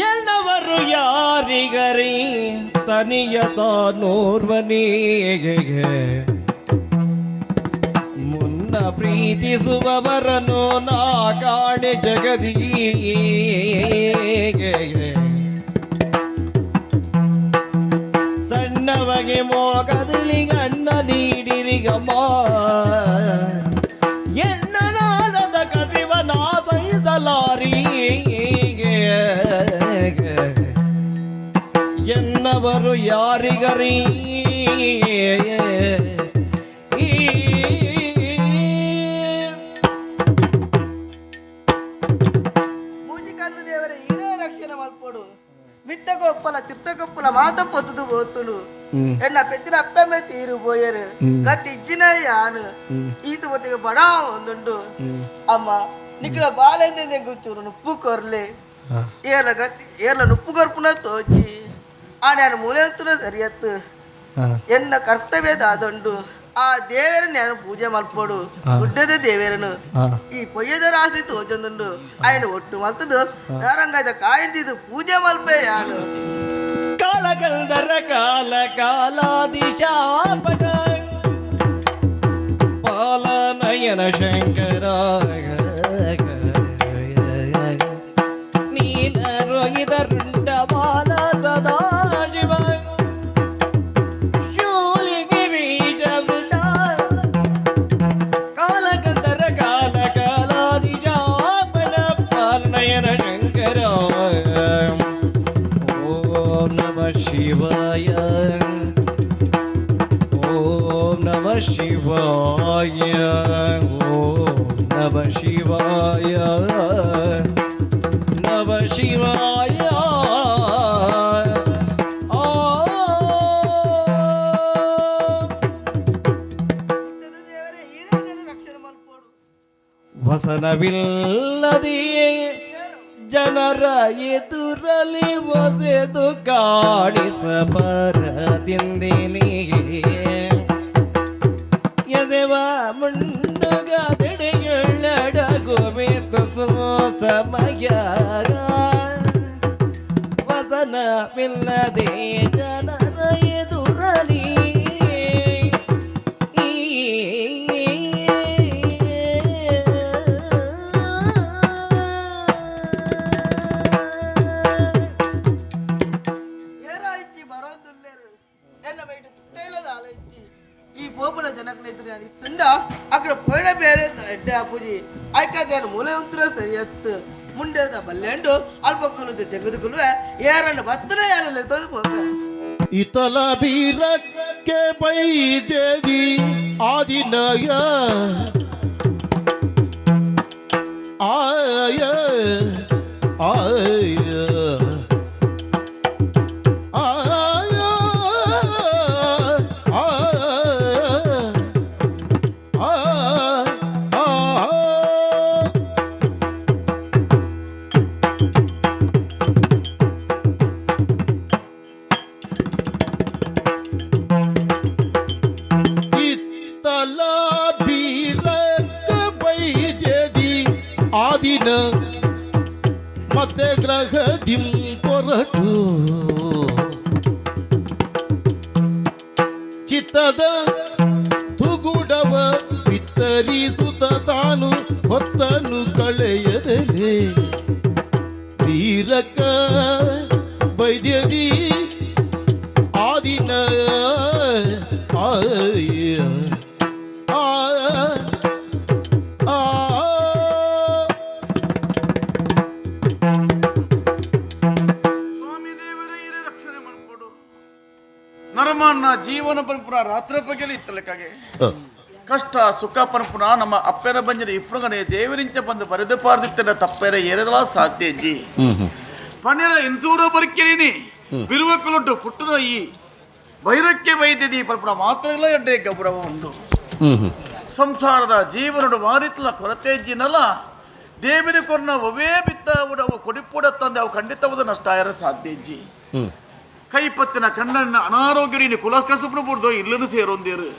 ಎನ್ನವರು ಯಾರಿಗರಿ ತನಿಯದ ನೋರ್ವನಿಗೆ ಮುನ್ನ ಪ್ರೀತಿಸುವವರನ್ನು ನಾ ಕಾಣೆ ಜಗದಿ. ಸಣ್ಣವಗೆ ಮೋಗದಲ್ಲಿ ಗಣ್ಣ ನೀಡಿರಿಗಮ್ಮ ಎನ್ನ ನಾಡದ ಕಸಿವ ನಾ ಬೈದಲಾರಿ. ಎನ್ನವರು ಯಾರಿಗರಿ ಮೂಜಿ ಕಣ್ಣು ದೇವರ ಹಿರೇ ರಕ್ಷಣೆ ಮಲ್ಪೊಡು. ಮಿತ್ತ ಗೊಪ್ಪಲ ತಿರ್ತ ಗೊಪ್ಪಲ ಮಾತ ಪೊತ್ತುದು ಬೋತುಲು. ಎನ್ನ ಪೆತ್ತಿನ ಅಪ್ಪಮ್ಮೆ ತೀರು ಪೋಯರು, ಗತಿ ಇಜ್ಜಿನ ಯಾನು ಈತ ಒಟ್ಟಿಗೆ ಬಡ ಒಂದುಂಡು. ಅಮ್ಮ, ನಿಕ್ಕಡ ಬಾಲೆಂದೆ ಚೂರು ನುಪ್ಪು ಕೊರ್ಲೆ. ಏರ್ಲ ಗತಿ ಏರ್ಲ ನುಪ್ಪು ಕೊರ್ಪುನ ತೋಚಿ ಆ ನಾನು ಮೂಲೆಂತುನ ಸರಿಯತ್ತು. ಎನ್ನ ಕರ್ತವ್ಯ ದಾದುಂಡು, ಆ ದೇವರ ನಾನು ಪೂಜೆ ಮಲ್ಪೊಡು. ಗುಡ್ಡದ ದೇವರನು ಈ ಪೊಯ್ಯದ ರಾಶಿ ತೋಚೊಂದುಂಡು. ఆయన ಒಟ್ಟು ಮಲ್ತದು ನಾರಂಗದ ಕಾಯಿಂದಿದು ಪೂಜೆ ಮಲ್ಪೆ ಯಾನು. ಕಾಲಗಂಧರ ಕಾಲ ಕಾಲಾದಿಶಾಪನ ಪಾಲನಯನ ಶಂಕರ ನೀಲ ರೋಹಿತ ರುಂಡ ಬಾಲ ಸದಾಶಿವ ಶೂಲಿಗಿರೀಶ ವೃಂಡ. ಕಾಲಗಂಧರ ಕಾಲ ಕಾಲಾದಿಶಾಪನ ಪಾಲನಯನ ಶಂಕರ. ಓಂ ನಮ ಶಿವಾಯ, ಓಂ ನಮ ಶಿವಾಯ, ಓಂ ನಮ ಶಿವಾಯ, ನಮ ಶಿವಾಯ. ಆ ಗುಡ್ಡದ ದೇವರೇ ಹಿರಿಯರನ್ನು ರಕ್ಷಣೆ ಮಲ್ಪೊಡು. ವಸನವಿಲ್ಲದೆಯೇ ಜನರ ಎದುರಲಿ ಒಸೆದು ಕಾಣಿಸಬರದಿಂದಿನಿ ಎದೆವ ಮುಂಡುಗ ದೆಡೆಯುಳ್ಳಡಗುವೆತು ಸಮಯ. ವಸನವಿಲ್ಲದೆ ಜನರ ಎದುರಲಿ. ಏರ ಇತ್ತಿ ಬರೋದುಲ್ಲೇರು, ಎನ್ನ ಬೈಟ್ ಸುತ್ತೇಲದ ಆಲ ಇತ್ತಿ. ಈ ಪೋಪುನ ಜನಕ್ನ ಇದ್ರೆ ನಾನು ಇತ್ತಂಡ ಅక్కడ ಪೋಯಿನ ಬೇರೆ ಎಡ್ಡೆ ಅಪುಜಿ ಆಯ್ಕಾದ್ರೆ ನಾನು ಮೂಲೆ ಉತ್ತರ ಸರಿಯತ್ತು ಮುಂಡೆದ ಬಲ್ಲೆಂಡು ಅಲ್ಪ ಕುಲುದು ತೆಗೆದುಕೊಳ್ಳುವೆ. ಏರನ್ನು ಬತ್ತನೆ ಯಾರಲ್ಲ ತಂದು ಪೋಪೆ. ಇತಲ ಬೀರಕ್ಕೆ ಬೈದೇದಿ ಆದಿನಯ ಆಯ ಆಯ ಆಯ ಆ ಆ ಆ. ಇತ್ತಲ ಬೀರಕ್ಕ ಬೈದ್ಯದಿ ಆದಿನ ಮತ್ತೆ ಗ್ರಹದಿಂ ಪೊರಟು ಚಿತ್ತದ ತುಗುಡವ ಬಿತ್ತರಿಸುತ್ತ ತಾನು ಹೊತ್ತನು ಕಳೆಯದಲೇ ಬೀರಕ್ಕ ಬೈದ್ಯದಿ ಆದಿನ ಆಯ ಆ ಆ. ಸ್ವಾಮಿ ದೇವರೇ ಹಿರೇ ರಕ್ಷಣೆ ಮಾಡ್ಕೊಡು. ನರಮನ್ನ ಜೀವನ ಪನ್ಪುನ ರಾತ್ರಿ ಪಗಲಿ ಇತ್ತಲಕ್ಕಾಗೆ ಕಷ್ಟ ಸುಖ ಪನ್ಪುನ ನಮ್ಮ ಅಪ್ಪೆನ ಬಂಜನ ಇಪ್ಪುಗನೆ ದೇವರಿಂಚ ಬಂದು ಬರೆದು ಪಾರ್ದಿತ್ತಿನ ತಪ್ಪೆರ ಏರದಲ ಸಾಧ್ಯ ಜಿ ಪಣ್ಯರ ಇನ್ಸೂರ ಬರ್ಕಿರಿನಿ ಬಿರುವಕ್ಕಲುಂಟು ಪುಟ್ಟನ ಈ ಬೈರಕ್ಕೆ ವೈದ್ಯದಿ ಪನ್ಪುನ ಮಾತ್ರ ಎಡ್ಡೆ ಗೌರವ ಉಂಟು. ಸಂಸಾರದ ಜೀವನಡು ಮಾರಿತ್ಲ ಕೊರತೆ ಜಿನಲ ದೇವರಿ ಕೊರ್ನ ಒವೇ ಬಿತ್ತ ಅವು ಕೊಡಿಪೂಡ ತಂದೆ ಅವು ಖಂಡಿತವಾದ ನಷ್ಟ ಆಯರ ಸಾಧ್ಯ ಇಜ್ಜಿ. ಕೈಪತ್ತಿನ ಕಣ್ಣಣ್ಣ ಅನಾರೋಗ್ಯ ಕುಲ ಕಸುಬು ಬುಡ್ದು ಇಲ್ಲನು ಸೇರೊಂದೇರು.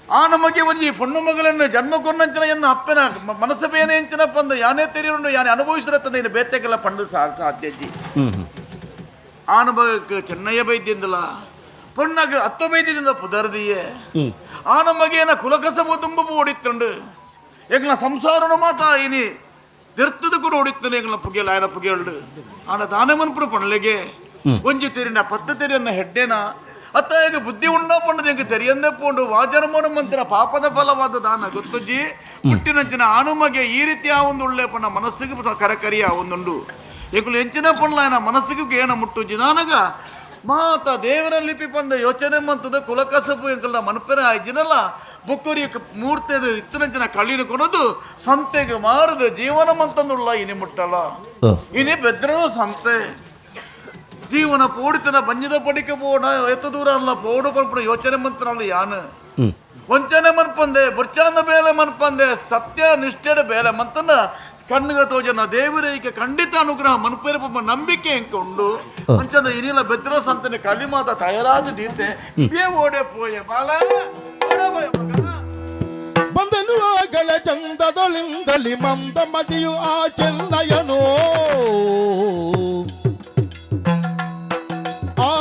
ಆ ನಮಗೆ ಒಂಜಿ ಪೊಣ್ಣು ಮಗಳನ್ನು ಜನ್ಮ ಕೊನ್ನಂಚಿನ ಎನ್ನ ಅಪ್ಪನ ಮನಸ್ಸು ಬೇನೆ ಎಂಚಿನ ಪಂದ ಯಾನೇ ತೆರಿಯುಂಡು ಯಾನೇ ಅನುಭವಿಸಿರತ್ತಂದ ಇನ್ನು ಬೇತೆಗೆಲ್ಲ ಪಂಡು ಸಾಧ್ಯಜ್ಜಿ. ಆನುಭವಕ್ಕೆ ಚೆನ್ನಯ್ಯ ಬೈದ್ಯಂದಲ ಪೊಣ್ಣಗ ಅತ್ತ ಬೈದ್ಯದಿಂದ ಪುದರ್ದಿಯೇ ಆ ನಮಗೇನ ಕುಲಕಸಬು ತುಂಬು ಓಡಿತ್ತುಂಡು ಎಂಗ್ಲ ಸಂಸಾರನು ಮಾತ ಇನಿ ದಿರ್ತದ ಕೂಡ ಓಡಿತ್ತನೆ ಎಂಗ್ಲ ಪುಗೆಲ್ ಆಯನ ಪುಗೆಲ್ಡು ಆನ ದಾನೆ ಮನ್ಪುರು ಪೊಣ್ಣಲೆಗೆ ಒಂಜಿ ತೆರಿನ ಪತ್ತ ತೆರಿಯನ್ನ ಹೆಡ್ಡೇನ ಅತ್ತ ಈಗ ಬುದ್ಧಿ ಉಂಡ ಪಂಡದ ಎಂಕ್ ತೆರಿಯಂದೆ ಪೋಂಡು ವಾಜನಮೋನ ಮಂತ್ರ ಪಾಪದ ಫಲವಾದ ದಾನ ಗೊತ್ತುಜ್ಜಿ ಹುಟ್ಟಿನಂಚಿನ ಆನುಮಗೆ ಈ ರೀತಿ ಆ ಒಂದು ಉಳ್ಳೆ ಪಣ್ಣ ಮನಸ್ಸಿಗೆ ಕರಕರಿ ಆ ಒಂದುಂಡು ಎಂಕುಲು ಎಂಚಿನ ಪಣ್ಲಾಯನ ಮನಸ್ಸಿಗೆ ಏನ ಮುಟ್ಟುಜ್ಜಿ ನಾನಗ ಮಾತ ದೇವರ ಲಿಪಿ ಪಂದ ಯೋಚನೆ ಮಂತದ ಕುಲಕಸಬು ಎಂಕಲ್ನ ಮನಪೆನ ಆಯ್ಜಿನಲ್ಲ ಬೊಕ್ಕರಿ ಮೂರ್ತಿ ಇತ್ತನಂಚಿನ ಕಳ್ಳಿನ ಕೊನದು ಸಂತೆಗೆ ಮಾರದು ಜೀವನ ಮಂತಂದುಳ್ಳ ಇನಿ ಮುಟ್ಟಲ್ಲ ಇನಿ ಬೆದ್ರೂ ಸಂತೆ ಜೀವನ ಪೋಡಿತನ ಬಂಜಿದ ಪಡಿಕೆ ಪೋಣ ಎತ್ತ ದೂರ ಅಲ್ಲ ಪೋಡು ಪನ್ಪುನ ಯೋಚನೆ ಮಂತ್ರಲ್ಲ ಯಾನು ವಂಚನೆ ಮನ್ಪಂದೆ ಬುರ್ಚಾಂದ ಬೇಲೆ ಮನ್ಪಂದೆ ಸತ್ಯ ನಿಷ್ಠೆಡ ಬೇಲೆ ಮಂತನ ಕಣ್ಣುಗ ತೋಜನ ದೇವರೈಕೆ ಖಂಡಿತ ಅನುಗ್ರಹ ಮನ್ಪೇರ ಪಂಪ ನಂಬಿಕೆ ಎಂಕ ಉಂಡು ಅಂಚದ ಇನಿಲ ಬೆದ್ರ ಸಂತನೆ ಕಲಿಮಾತ ತಯಾರಾದ ದೀತೆ ಬೇ ಓಡೆ ಪೋಯೆ ಬಾಲ ಓಡೆ ಬೋಯೆ ಮಗ. ಬಂದನು ಆಗಳ ಚಂದದೊಳಿಂದಲಿ ಮಂದ ಮತಿಯು ಆ ಚೆನ್ನಯನೋ ಆ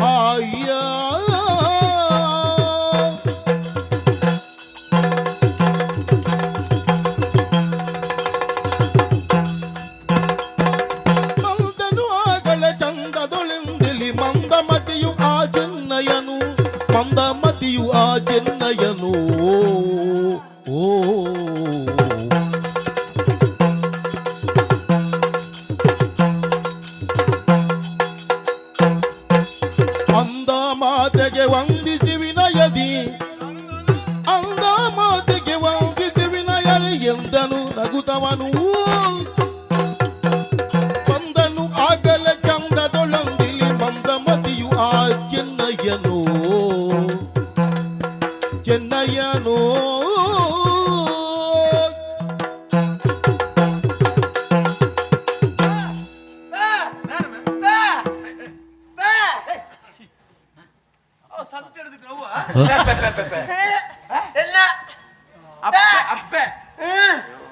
ಆಯ್ಯ ಮಂದನು ಆಗಳ ಚಂದದೊಳಿಂದಲಿ ಮಂದಮತಿಯು ಆ ಚೆನ್ನಯನು ಮಂದಮತಿಯು ಆ ಚೆನ್ನಯನು ಓ ಅಂದ ಮಾತೆಗೆ ವಂದಿಸಿ ವಿನಯದಿ ಅಂದ ಮಾತೆಗೆ ವಂದಿಸಿ ವಿನಯದಿ ಎಂದನು ನಗುತವನು ಬಂದನು ಆಗಲ ಚಂದದೊಳಂದಿಲಿ ಮಂದಮತಿಯು ಆ ಚೆನ್ನಯ್ಯನು ಚೆನ್ನಯ್ಯನು ಸಂತೆ ಹಿಡಿದು ಅವ್ವ. ಎಲ್ಲ ಅಪ್ಪೆ ಅಪ್ಪೆ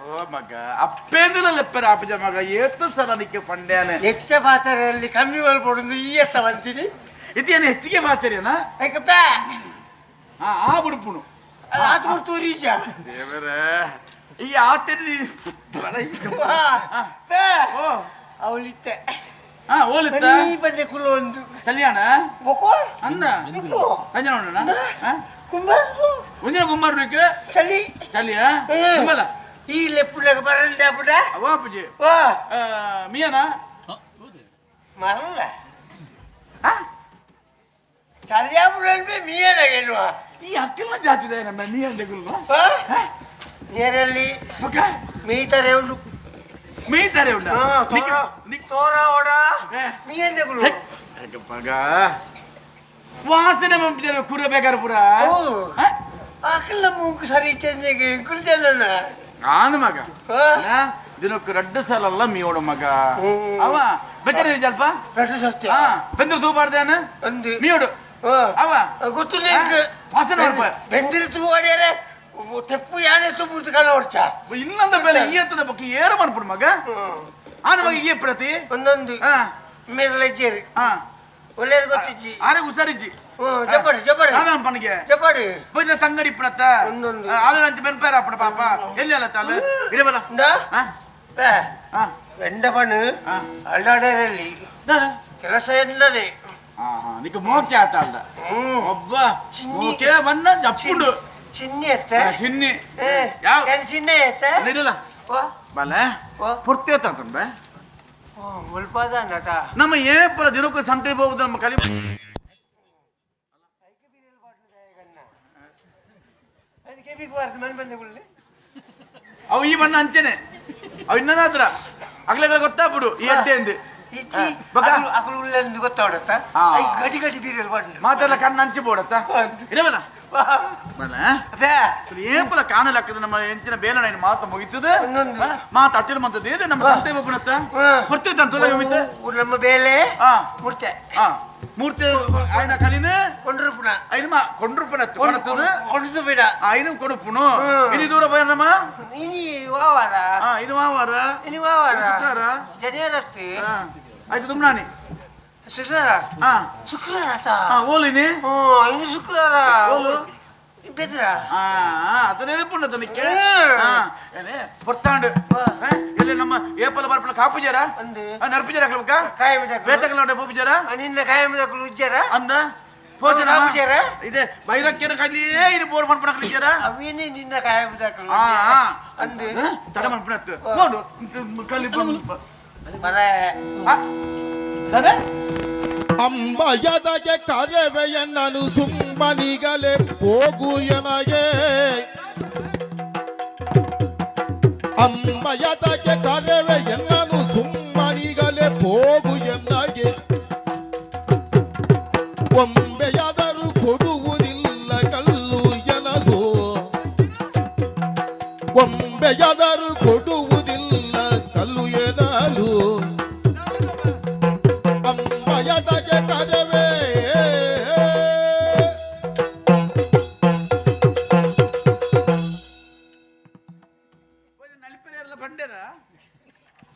ಓ ಮಗ ಅಪ್ಪೇಂದಿನ ಲೆಪ್ಪರ ಆಪಜ ಮಗ ಏತು ಸಲ ನಿಕ್ಕೆ ಪಂಡ್ಯಾನೆ ಹೆಚ್ಚ ಪಾತ್ರೆಯಲ್ಲಿ ಕಮ್ಮಿ ಒಲ್ಪಡುದು ಈ ಎತ್ತ ಬಂತೀನಿ ಇದೇನು ಹೆಚ್ಚಿಗೆ ಮಾತೇನ ಯಾಕಪ್ಪ ಆ ಆ ಬುಡುಪುಣು ಆತು ಬಿಡ್ತು ರೀಜ ದೇವರೇ ಈ ಆತೇರಿ ಓ ಅವಳಿತ್ತೆ ಹಾ ಓಲಿತ್ತ ಈ ಬಂದೆ ಕುಲ ಒಂದು ಕಲ್ಯಾಣ ಬೊಕೋ ಅಂದ ಇಪ್ಪು ಕಂಜನ ಉಂಡಣ ಕುಂಬಾರದು ಒಂದಿನ ಗುಮ್ಮಾರ್ಬೇಕು ಚಳಿ ಚಲಿಯ ಗುಮ್ಮಲ ಈ ಲೆಪ್ಪುಲಗ ಬರಲ್ಲ ಬಿಡ ಅವ್ವ ಅಪ್ಪಜಿ ವಾ ಮಿಯನ ಮರಲ್ಲ ಚಳಿಯಾಪುಡಲ್ಬೆ ಮೀಯನಾಗೇಲ್ವಾ ಈ ಅಕ್ಕಿನ ಜಾತಿ ಇದೆ ನಮ್ಮ ಮೀಯನ್ ಜಗುಲ್ವ ನೀರಲ್ಲಿ ಮಗ ಮೀತಾರೆ ಉಂಡು ಮೀತಾರೆ ಉಂಡ ತೋರ ಓಡ ಮೀಯನ್ ಜಗುಲು ಮಗ ವಾಸನೆ ಮಂಪಿದ್ದಾರೆ ಕುರ ಬೇಕಾರೆ ಪುರ ಅಕ್ಕಲ್ಲ ಮೂಗು ಸರಿ ಚೆಂದಿಗೆ ಕುಲ್ಜಲ್ಲ ಆನು ಮಗ ದಿನಕ್ಕೆ ರಡ್ಡು ಸಲ ಅಲ್ಲ ಮೀಯೋಡು ಮಗ ಅವ ಬೆಚ್ಚನೆ ಜಲ್ಪ ರಡ್ಡು ಸತ್ಯ ಬೆಂದ್ರ ತೂಬಾರ್ದೇನ ಒಂದು ಮೀಯೋಡು ಅವ ಗೊತ್ತು ನಿಂಗೆ ವಾಸನೆ ಮಾಡ್ಪ ಬೆಂದಿರು ತೂವಾಡ್ಯಾರೆ ತೆಪ್ಪು ಯಾನೆ ತುಂಬುದು ಕಣ ಹೊಡ್ಚ ಇನ್ನೊಂದ ಮೇಲೆ ಈ ಹತ್ತದ ಬಗ್ಗೆ ಏರು ಮಾಡ್ಬಿಡು ಮಗ ಆನ ಮಗ ಈ ಪ್ರತಿ ಒಂದೊಂದು ಮೇರಲಜ್ಜೇರಿ ಒಳ್ಳೆಯ ಗೊತ್ತಿಜ್ಜಿ ಆರೆ ಹುಷಾರಿಜ್ಜಿ ಜಪಾಡಿ ಜಪಾಡಿ ಅದಾನ ಪಣಿಗೆ ಜಪಾಡಿ ಪೊಯ್ನ ತಂಗಡಿ ಇಪ್ಪಣತ್ತ ಒಂದೊಂದು. ಆಲೆ ಅಂಚ ಬೆನ್ಪೇರ ಅಪ್ಪಣ ಪಾಪ ಎಲ್ಲಿ ಅಲ್ಲ ತಾಲು ಇಡಬಲ್ಲ ಬೆಂಡ ಪಣ್ಣು ಅಲ್ಲಾಡರಲ್ಲಿ ಕೆಲಸ ಎಂದನೆ ನಿಕ್ಕ ಮೋಕೆ ಆತ ಅಲ್ಲ ಒಬ್ಬ ಮೋಕೆ ಬನ್ನ ಜಪ್ಪುಂಡು ಚಿನ್ನಿ ಎತ್ತ ಚಿನ್ನಿ ಯಾವ ಚಿನ್ನೆ ಎತ್ತ ಇರಲ್ಲ ಬಲ ಪುರ್ತಿ ಆತ ಬೇ ಮುಲ್ಪಾದ ನಟ ನಮ್ಮ ಏಪರ ದಿನಕ್ಕೂ ಸಂತೆ ಹೋಗುದು ನಮ್ಮ ಕಲಿ ಅವು ಈ ಬಣ್ಣ ಅಂಚೆನೆ ಅವು ಇನ್ನದಾದ್ರ ಅಗ್ಲೆಗಳ ಗೊತ್ತಾಗ್ಬಿಡು ಈ ಅಡ್ಡೆ ಎಂದು ಮಾತೆಲ್ಲ ಕಣ್ಣು ಹಂಚಿ ಬೋಡತ್ತ ಇಡವಲ್ಲ ಏಪಲ ಕಾಣಲಾಗ್ತದೆ ನಮ್ಮ ಎಂಚಿನ ಬೇಲನ ಮಾತ ಮುಗಿತದೆ ಮಾತು ಅಟ್ಟಿನ ಮಂತದ್ದು ಇದೆ ನಮ್ಮ ಸಂತೆ ಒಬ್ಬನತ್ತ ಬರ್ತಿದ್ದಾನೆ ತೊಲೆ ಹೋಗಿದ್ದೆ ನಮ್ಮ ಬೇಲೆ ಮೂರ್ತೆ ಮೂರ್ತಿ ಆಯ್ನ ಕಲಿನ ಕೊಂಡ್ರುಪುಣ ಐನ ಮಾ ಕೊಂಡ್ರುಪುಣ ಕೊಣತದ ಕೊಂಡು ಬೇಡ ಐನು ಕೊಡುಪುಣು ಇನಿ ದೂರ ಬಯ ನಮ್ಮ ಇನಿ ವಾವಾರ ಇನಿ ವಾವಾರ ಇನಿ ವಾವಾರ ಶುಕ್ರವಾರ ಜನಿಯರಸ್ತಿ ಆಯ್ತು ತುಮ್ನಾನಿ ಶುಕ್ರವಾರ ಶುಕ್ರವಾರ ಓಲಿನಿ ಇನ್ನು ಶುಕ್ರವಾರ ಓಲು ಬೆದ್ರ ಅದು ನೆನಪುಂಡ ತನಕ್ಕೆ பொத்தாண்டு இல்ல நம்ம ஏப்பல பரப்பல காப்புஜாரா வந்து நரப்புஜாரா கிளம்புக்கா வேத்தக்கலோட போப்புஜாரா ನಿನ್ನ ಕಾಯಮಿದ ಉಜ್ಜಾರ அந்த போஜனா ಇದೆ ಬೈರಕ್ಕಿನ ಕಲಿಯೇ ಇದು ಬೋರ್ ಮನ್ಪಣ ಕಲಿಜಾರ ಅವೇನೇ ನಿನ್ನ ಕಾಯಮಿದ ಅಂದು ತಡ ಮನ್ಪಣ ನೋಡು ಕಲಿ ಬರ ದಾದಾ ಅಂಬಯದಗೆ ಕರೆವೆಯನ್ನನು ಸುಮ್ಮನಿಗಲೆ ಹೋಗುಯನಗೆ ಅಂಬಯದಗೆ ಕರೆವೆಯನ್ನನು ಸುಮ್ಮನಿಗಲೆ ಹೋಗುಯನಗೆ ಕೊಂಬೆಯಾದರೂ ಕೊಡುವುದಿಲ್ಲ ಕಲ್ಲು ಎನಲು ಕೊಂಬೆಯಾದರೂ ಕೊಡುವುದಿಲ್ಲ ಕಲ್ಲು ಎನಲು ಅಂಬಯದಗೆ ಕರವೇ ಬಂಡೇರ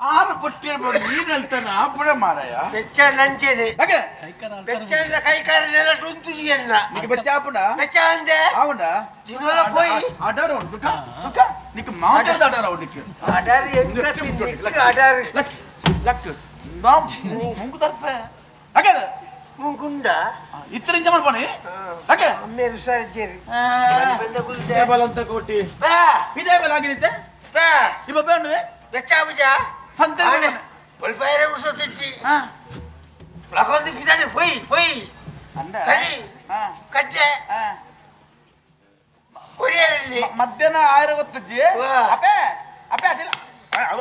ಆರು ಪುಟ್ಟಿನ ನೀನು ಹೇಳ್ತಾನೆ ಆಪುಣ ಮಾರಾಯ ಬೆಚ್ಚಾಂಡ ಅಂಚೆನೆ ಹಾಗೆ ಬೆಚ್ಚಾಂಡ ಕೈಕಾರನೆಲ್ಲ ಟುಂತಿದೆಯನ್ನ నీకు బెచ్చాపుడా ಬೆಚ್ಚ ಅಂದೆ ಆವುಂಡ ದಿನೋಲ ಪೋಯಿ ಅಡಾರ ಉಂಡು ಸುಖ ಸುಖ నీకు ಮಾತಾಡ್ದ ಅಡಾರ ಉಂಡು నీకు ಅಡಾರಿ ಎಂತ ತಿನ್ನಿಕ್ಕೆ ಅಡಾರಿ ಲಕ್ ಲಕ್ ಮುಂಕು ತರ್ಪೆ ಹಾಗೆ ಮುಂಕುಂಡ ಇತರ ಇಂಜ ಮಲ್ಪಣಿ ಹಾಗೆ ಅಮ್ಮೇರು ಹುಷಾರಿದ್ದೀರಿ ಬಲಂತ ಕೋಟಿ ಇದೇ ಬಲ ಆಗಿರುತ್ತೆ ಇವ ಬೇಂಡುವೆ ಬೆಚ್ಚಾಬುಜ ಸಂತೆ ಒಲ್ಪಾಯರೆ ಉರ್ಸೊತ್ತಿಚ್ಚಿ ಲಕೊಂದು ಬಿದ್ದಾನೆ ಪೊಯ್ ಪೊಯ್ ಕಲಿ ಕಟ್ಟೆ ಕೊರಿಯರಲ್ಲಿ ಮಧ್ಯಾಹ್ನ ಆಯಿರ ಗೊತ್ತಜ್ಜಿ ಅಪ್ಪೆ ಅಪ್ಪೆ ಅದಿಲ್ಲ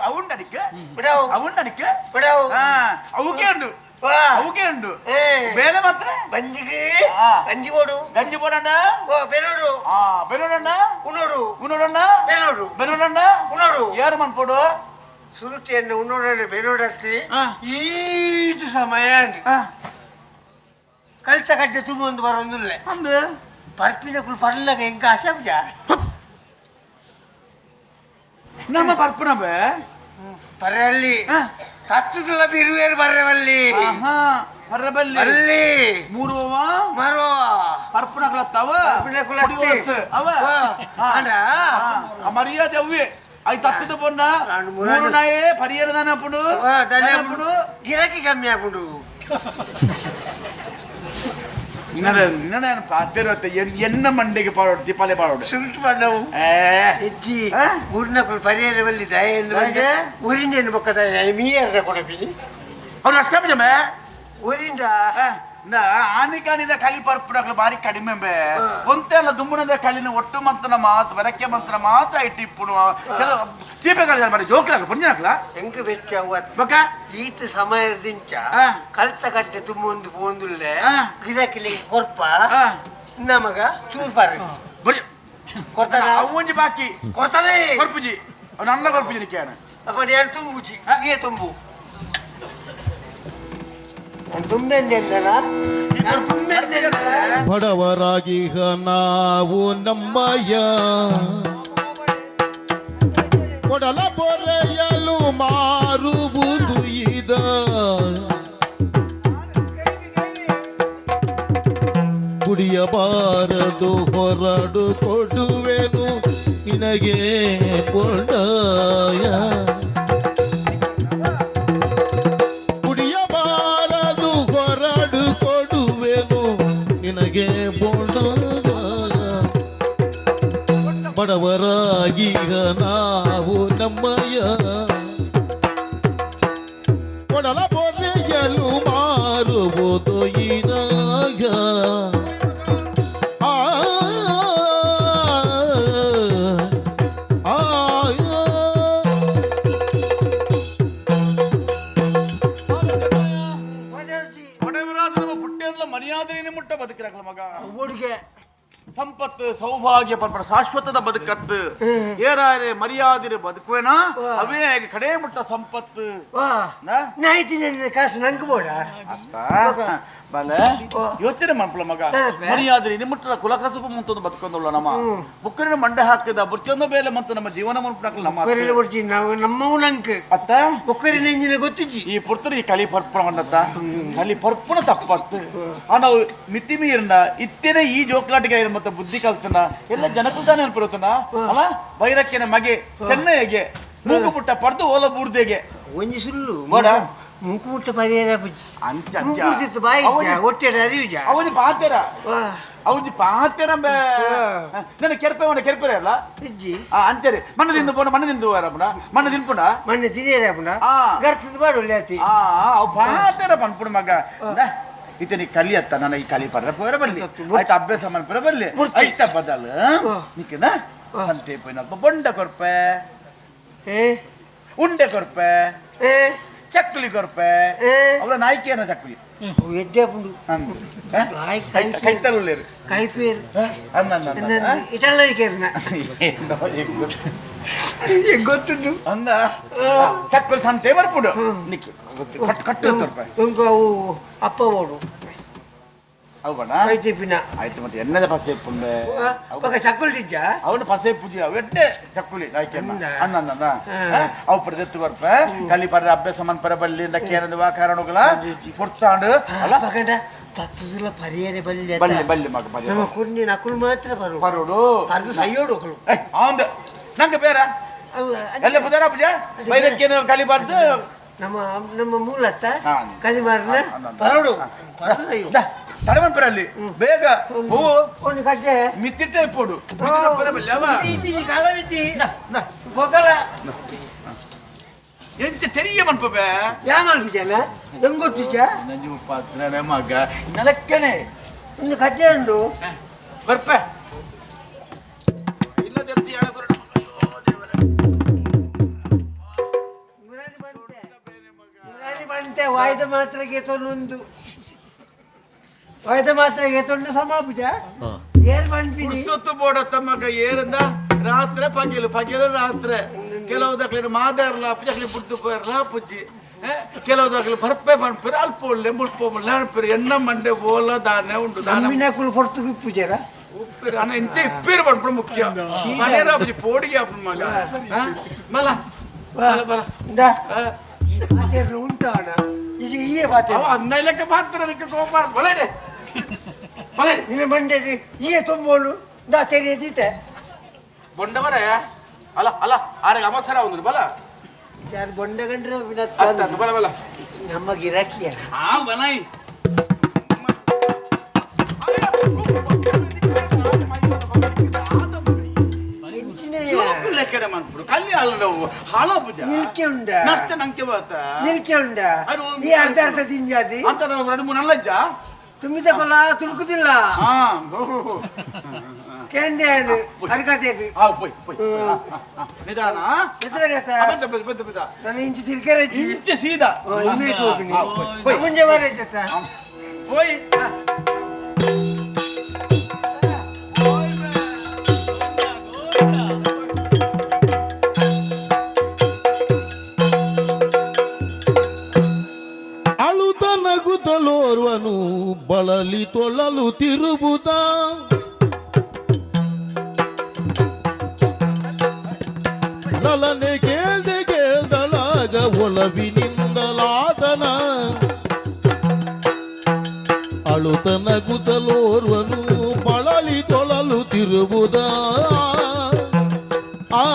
ಅವುಂಡು ಅಡಿಕ್ಕೆ ಬಿಡವು ಅವುಂಡು ಅಡಿಕ್ಕೆ ಬಿಡವು ಅವಕ್ಕೆ ಉಂಡು ಅವಕ್ಕೆ ಉಂಡು ಬೇಳೆ ಮಾತ್ರ ಬಂಜಿಗೆ ಗಂಜಿ ಕೊಡು ಗಂಜಿ ಕೊಡಣ್ಣ ಬೆನೋಡು ಬೆನೋಡಣ್ಣ ಉಣೋಡು ಉಣೋಡಣ್ಣ ಬೆನೋಡು ಬೆನೋಡಣ್ಣ ಉಣೋಡು ಯಾರು ಮನ್ಪೋಡು ಸುರುಟಿಯನ್ನು ಉಣ್ಣೋಡಣ್ಣ ಬೆನೋಡತ್ತಿ ಈಜು ಸಮಯ ಕಳ್ತ ಕಡ್ಡೆ ತುಂಬ ಒಂದು ಬರೋದಿಲ್ಲ ಅಂದು ಪರ್ಪಿನ ಕುಲ್ ಪರ್ಲಾಗ ಎಂಕ ಆಶಾಬ್ಜ ನಮ್ಮ ಪರ್ಪುನ ಬೇ ಪರ್ರಲ್ಲಿ ತತ್ತದಲ್ಲ ಬಿರುವೇರು ಬರ್ರವಲ್ಲಿ ಪರ್ರಬಲ್ಲಿ ಅಲ್ಲಿ ಮೂರುವ ಮರುವ ಪರ್ಪುನ ಕುಲತ್ತವ ಪರ್ಪಿನ ಕುಲತ್ತಿ. ಅವ ಅಂಡ ಆ ಮರ್ಯಾದೆ ಅವ್ವೆ ಅಯ್ ತತ್ತದ ಪೊನ್ನ ನಾನು ಮೂರು ನಾಯೇ ಪರಿಯರ ದಾನಪುಡು ದಾನಪುಡು ಗಿರಾಕಿ ಕಮ್ಮಿ ಆಪುಂಡು ನಿನ್ನ ಪಾತಿರತ್ತೆ ಎನ್ನ ಮಂಡಿಗೆ ಪಾಡೋಡು ದೀಪಾಲಿ ಪಾಡೋಡು ಸುಲ್ಟ್ ಪಂಡವು ಎಜ್ಜಿ ಊರಿನ ಪರಿಯರ ಬಲ್ಲಿ ದಯ ಎಂದು ಊರಿಂದ ಬೊಕ್ಕ ದಯ ಮೀಯರ ಕೊಡಪಿನಿ ಅವ್ರು ಅಷ್ಟೇ ಜಮೆ ಊರಿಂದ ಆನಿಕಾನಿದ ಕಲಿ ಪರ್ಪುಡಕ್ಲು ಬಾರಿ ಕಡಿಮೆ ಬೆ ಒಂತೆಲ್ಲ ದುಮ್ಮುನದ ಕಲಿನ ಒಟ್ಟು ಮಂತನ ಮಾತು ಬೆರಕೆ ಮಂತನ ಮಾತ್ರ ಇಟ್ಟು ಇಪ್ಪುಡು ಕೆಲವು ಚೀಪೆಗಳ ಬಾರಿ ಜೋಕ್ಲಾಗ ಪುಂಜನಕ್ಲ ಎಂಕ್ ಬೆಚ್ಚ ಬೊಕ್ಕ ಈತ ಸಮಯದಿಂಚ ಕಲ್ತ ಕಟ್ಟೆ ತುಂಬ ಒಂದು ಪೋಂದುಲ್ಲೆ ಗಿರಾಕಿಲಿ ಕೊರ್ಪ ನಮಗ ಚೂರ್ ಪಾರು ಕೊಡ್ತಾನ ಅವು ಒಂಜಿ ಬಾಕಿ ಕೊಡ್ತಾನೆ ಕೊರ್ಪುಜಿ ಅವ್ ನನ್ನ ಕೊರ್ಪುಜಿ ನಿಕ್ಯಾನ ಅಪ್ಪ ನಾನು ತುಂಬುಜಿ ಹಾಗೆ ತುಂಬು ಬಡವರಾಗಿಹ ನಾವು ನಮ್ಮಯ್ಯ ಕೊಡಲ ಬೊರೆಯಲು ಮಾರುವುದು ಇದ ಕುಡಿಯಬಾರದು ಹೊರಡು ಕೊಡುವೆನು ನಿನಗೆ ಕೊಂಡಾಯ ಕುಡಿಯಬಾರದು ಹೊರಡು ಕೊಡುವೆನು ನಿನಗೆ ಬೋಂಡಾಯ ಬಡವರಾಗೀಗ ನಾವು ನಮ್ಮಯ್ಯ ಕೊಡಲ ಬೊರೆಯಲು ಮಾರುವುದು ಇದಾಗ ಆ ಆ, ಬಡವರಾದ ನಮ್ಮ ಪುಟ್ಟೆಲ್ಲ ಮರ್ಯಾದೆಯನ್ನು ಮುಟ್ಟ ಬದುಕಿರಕಲ್ಲ ಮಗ ಹುಡುಗೆ ಸಂಪತ್ತು ಸಂಪತ್ತು ಸೌಭಾಗ್ಯ ಪರ್ಪಡ ಶಾಶ್ವತದ ಬದುಕತ್ತು ಏರಾರೆ ಮರ್ಯಾದಿರು ಬದುಕುವೆನಾ ಅವೇ ಕಡೆ ಮುಟ್ಟ ಸಂಪತ್ತು. ಕಾಸು ನಂಗೆ ಬೋಡ ಬಲೆ ಯೋಚನೆ ಮಾಡ್ಪಲ ಮಗ ಮರ್ಯಾದ್ರೆ ನಿಮ್ಮಟ್ಟ ಕುಲ ಕಸುಬು ಮುಂತೊಂದು ಬದುಕೊಂದುಳ್ಳ ನಮ್ಮ ಬುಕ್ಕರಿನ ಮಂಡೆ ಹಾಕಿದ ಬುರ್ಚೊಂದ ಬೇಲೆ ಮತ್ತು ನಮ್ಮ ಜೀವನ ಮನ್ಪುನಕ್ಲು ನಮ್ಮ ನಾವು ನಮ್ಮವು ನಂಗೆ ಅತ್ತ ಬುಕ್ಕರಿನ ಇಂಜಿನ ಗೊತ್ತಿಜ್ಜಿ ಈ ಪುರ್ತರು ಈ ಕಲಿ ಪರ್ಪಣ ಬಂದತ್ತ ಕಲಿ ಪರ್ಪುಣ ತಪ್ಪತ್ತು ಆ ನಾವು ಮಿತಿ ಮೀರಿನ ಇತ್ತೇನೆ ಈ ಜೋಕ್ಲಾಟಿಗೆ ಮತ್ತೆ ಬುದ್ಧಿ ಕಲ್ತನ ಎಲ್ಲ ಜನಕ್ಕೂ ತಾನೇ ಅನ್ಪಿರುತ್ತನ ಅಲ್ಲ ಬೈರಕ್ಕಿನ ಮಗೆ ಚೆನ್ನೈಗೆ ಮೂಗು ಪುಟ್ಟ ಪಡೆದು ಓಲ ಬೂರ್ದೆಗೆ ಒಂಜಿ ಸುಳ್ಳು ಬೋಡ ಮೂಕು ಮುಟ್ಟ ಪರಿಹಾರ ಪುಜ್ಜಿ ಅಂಚ ಅಂಚ ಮೂಕುರ್ತಿತ್ತು ಬಾಯಿ ಹೊಟ್ಟೆ ಅರಿವಿಜ ಅವನಿ ಪಾತೆರ ಅವನಿ ಪಾತೆರ ನನ್ನ ಕೆರ್ಪೆ ಮನೆ ಕೆರ್ಪೆರೆ ಅಲ್ಲ ಇಜ್ಜಿ ಅಂಚರಿ ಮಣ್ಣು ತಿಂದು ಪೋಣ ಮಣ್ಣು ತಿಂದು ಪುಣ ಮಣ್ಣು ತಿನ್ಪುಣ ಮಣ್ಣು ತಿನ್ನಿರ ಪುಣ ಗರ್ತದ ಬಾಡು ಆತಿ ಅವು ಪಾತೆರ ಪನ್ಪುಣ ಮಗ ಇತನಿ ಕಲಿ ಅತ್ತ ನನ್ನ ಈ ಕಲಿ ಪರ್ರ ಪೋರ ಬಲ್ಲಿ ಆಯ್ತು ಅಭ್ಯಾಸ ಮನ್ಪುರ ಬಲ್ಲಿ ಐತ ಬದಲು ನಿಕ್ಕಿನ ಸಂತೆ ಪೋಯಿನಲ್ಪ ಬೊಂಡ ಕೊರ್ಪೆ ಉಂಡೆ ಕೊರ್ಪೆ ಚಕ್ಕುಲಿ ಕೊರ್ಪೆ ಅವಳ ನಾಯ್ಕಿಯನ್ನ ಚಕ್ಕುಲಿ ಎಡ್ಡೆ ಪುಂಡು ಕೈತಲುಳ್ಳೇರು ಕೈಪೇರು ಅನ್ನ ಇಟಲ್ಲ ಗೊತ್ತುಂಟು ಅಂದ ಚಕ್ಕುಲಿ ಸಂತೆ ಬರ್ಪುಡು ನಿಕ್ಕಿ ಕಟ್ಟು ಕಟ್ಟು ಕೊರ್ಪೆ ಅವು ಅಪ್ಪ ಓಡು ಅವು ಬಣ್ಣ ಟಿಫಿನ ಆಯ್ತು ಮತ್ತೆ ಎಣ್ಣೆದ ಪಸೆ ಪುಂಡೆ ఒక చక్కులు టిచ్చా ಅವನು ಪಸೆ ಪೂಜೆ ಅವು ಎಡ್ಡೆ ಚಕ್ಕುಲಿ ನಾಯ್ಕೆನ್ನ ಅನ್ನ ಅನ್ನ ಅವು ಪಡೆದೆತ್ತು ಬರ್ಪೆ ಕಲಿ ಪರ್ರೆ ಅಭ್ಯಾಸ ಮನ್ಪರ ಬಲ್ಲಿ ಕೇನದ ವಾ ಕಾರಣಗಳ ಪೊರ್ತಾಂಡು ಅಲ್ಲ ಪಕಂಡ ತತ್ತುದಿಲ್ಲ ಪರಿಯರೆ ಬಲ್ಲಿ ಬಲ್ಲಿ ಬಲ್ಲಿ ಮಗ ಬಲ್ಲಿ ನಮ್ಮ ಕುರ್ನಿ ನಕುಲು ಮಾತ್ರ ಬರು ಬರೋಡು ಪರ್ದು ಸೈಯೋಡು ఒకಳು ಅವಂದು ನಂಗೆ ಬೇರೆ ಎಲ್ಲ ಪುಜಾರ ಪೂಜೆ ಬೈರಕ್ಕೇನು ಕಲಿ ಬಾರ್ದು ನಮ್ಮ ನಮ್ಮ ಮೂಲತ್ತ ಕಲಿಮಾರನ ಬರೋಡು ಪರ್ದು ಸೈಯೋ ತಡಮನ್ಪರ ಅಲ್ಲಿ ಬೇಗ ಹೂವು ಒಂದು ಕಟ್ಟೆ ಮಿತ್ತಿಟ್ಟೆ ಪೋಡು ಎಂಚ ತೆರಿಯ ಮನ್ಪೆ ಯಾ ಮನ್ಪಿಜನ ಹೆಂಗ್ ಗೊತ್ತಿಚ್ಚ ಮಗ ನೆಲಕ್ಕನೆ ಒಂದು ಕಟ್ಟೆ ಉಂಟು ಬರ್ಪೆ ಬಂತೆ ವಾಯ್ದ ಮಾತ್ರೆಗೆ ತೊಂದು ವಾಯ್ದ ಮಾತ್ರೆಗೆ ತೊಂದು ಸಮಾಪುಜ ಏನ್ ಪನ್ಪಿನಿ ಸುತ್ತು ಬೋಡತ್ತ ಮಗ ಏರಂದ ರಾತ್ರೆ ಪಗಿಲು ಪಗಿಲು ರಾತ್ರೆ ಕೆಲವು ದಕ್ಲಿನ ಮಾದಾರ್ಲ ಪುಜಕ್ಲಿ ಬುಡ್ದು ಪೋರ್ಲ ಪುಜ್ಜಿ ಕೆಲವು ದಕ್ಲಿ ಬರ್ಪೆ ಪನ್ಪಿರ ಅಲ್ಪ ಒಳ್ಳೆ ಮುಲ್ಪ ಒಳ್ಳೆ ಅನ್ಪಿರ ಎಣ್ಣ ಮಂಡೆ ಬೋಲ ದಾನೆ ಉಂಡು ದಾನೆ ಕುಲ್ ಹೊರ್ತು ಪೂಜೆರ ಉಪ್ಪಿರ ಅಣ್ಣ ಇಂಚ ಇಪ್ಪಿರ ಪನ್ಪುಡು ಮುಖ್ಯ ಮನೇರ ಪುಜಿ ಪೋಡಿಗೆ ಅಪ್ಪನ ಮಗ ಮಲ ಬಲ ಬಲ ಪಾತೆರ್ಲು ಉಂಟಾಣ ಇದು ಈಯೇ ಪಾತೆ ಅವ ಅನ್ನೈಲಕ್ಕೆ ಪಾತ್ರ ಅದಕ್ಕೆ ಕೋಪ ಬಲಡೆ ಬಲಡೆ ನಿನ್ನ ಮಂಡೆ ಈಯೇ ತುಂಬೋಳು ದಾ ತೆರೆಯದಿತ್ತೆ ಬೊಂಡವರೇ ಅಲ್ಲ ಅಲ್ಲ ಆರೆಗೆ ಅವಸರ ಒಂದು ಬಲ ಯಾರು ಬೊಂಡ ಕಂಡ್ರೆ ಬಲ ಬಲ ನಮ್ಮ ಗಿರಾಕಿಯ ಆ ಬಲೈ ಅರ್ಧ ಅರ್ಧ ತಿಂಜಾದಿ ಎರಡು ಮೂರು ನಲ್ಲಜ್ಜ ತುಂಬಿದ ಕೊಲ ತುಳುಕುದಿಲ್ಲ ಕೇಂದ್ರ ಅರ್ಕತೆ ನಿಧಾನ ನಾನು ಇಂಚು ತಿರ್ಕೆರೆ ಇಂಚೆ ಸೀದಾ ಮುಂಜೆ ಬರ ಹೋಯ್ ಅಳುತ ನಗುತ್ತಲೋರ್ವನು ಬಳಲಿ ತೊಳಲು ತಿರುಬುದ ಲಲನೆ ಕೇಳ್ದೆ ಕೇಳ್ದಳಾಗ ಒಲವಿನಿಂದಲಾದನ ಅಳುತ ನಗುತ್ತಲೋರ್ವನು ಬಳಲಿ ತೊಳಲು ತಿರುಬುದ ಆ